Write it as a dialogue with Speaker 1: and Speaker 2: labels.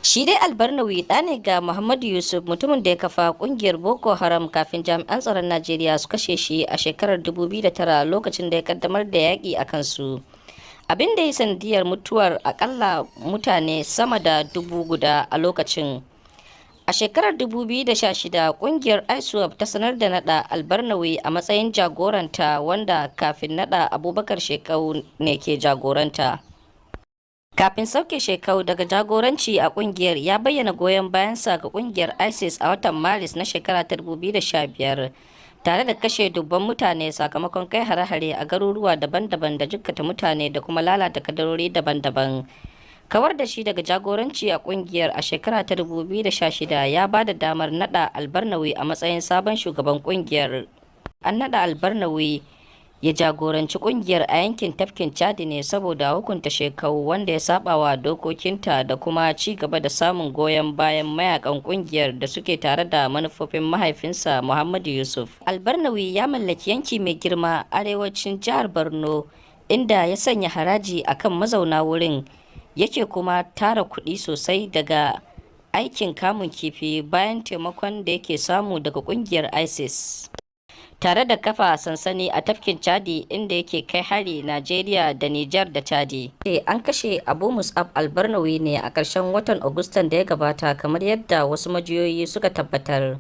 Speaker 1: Shi dai Albarnawi ɗa ne ga Muhammadu Yusuf, mutumin da ya kafa ƙungiyar Boko Haram kafin jami'an tsaron Najeriya su kashe shi a shekarar 2009 lokacin da ya kaddamar da yaƙi a kansu. Abin da ya sanadiyar mutuwar akalla mutane sama da 1000 a lokacin. A shekarar 2016 kungiyar ISWAP ta sanar da nada Albarnawi a matsayin jagoranta, wanda kafin nada Abubakar Shekau ne ke jagoranta. Kafin sauke Shekau daga jagoranci a kungiyar, ya bayyana goyon bayansa ga kungiyar ISIS a watan Maris na shekara ta 2015, tare da kashe dubban mutane sakamakon kai hare-hare a garuruwa daban-daban da jikkata mutane da kuma lalata kadarori daban-daban. Kawar da shi daga jagoranci a kungiyar a shekara ta 2016 ya ba da damar nada Albarnawi a matsayin sabon shugaban kungiyar. An nada Albarnawi ya jagoranci kungiyar a yankin tafkin Chadi ne saboda hukunta Shekau wanda ya saba wa dokokinta da kuma ci gaba da samun goyon bayan mayakan kungiyar da suke tare da manufofin mahaifinsa Muhammadu Yusuf. Albarnawi ya mallaki yanki mai girma arewacin jihar Borno, inda ya sanya haraji akan mazauna wurin, yake kuma tara kuɗi sosai daga aikin kamun kifi bayan taimakon da yake samu daga kungiyar ISIS, tare da kafa sansani a tafkin Chadi inda yake kai hari Najeriya da Nijar da Chadi. An kashe Abu Mus'ab Albarnawi ne a ƙarshen watan Agustan da ya gabata, kamar yadda wasu majiyoyi suka tabbatar.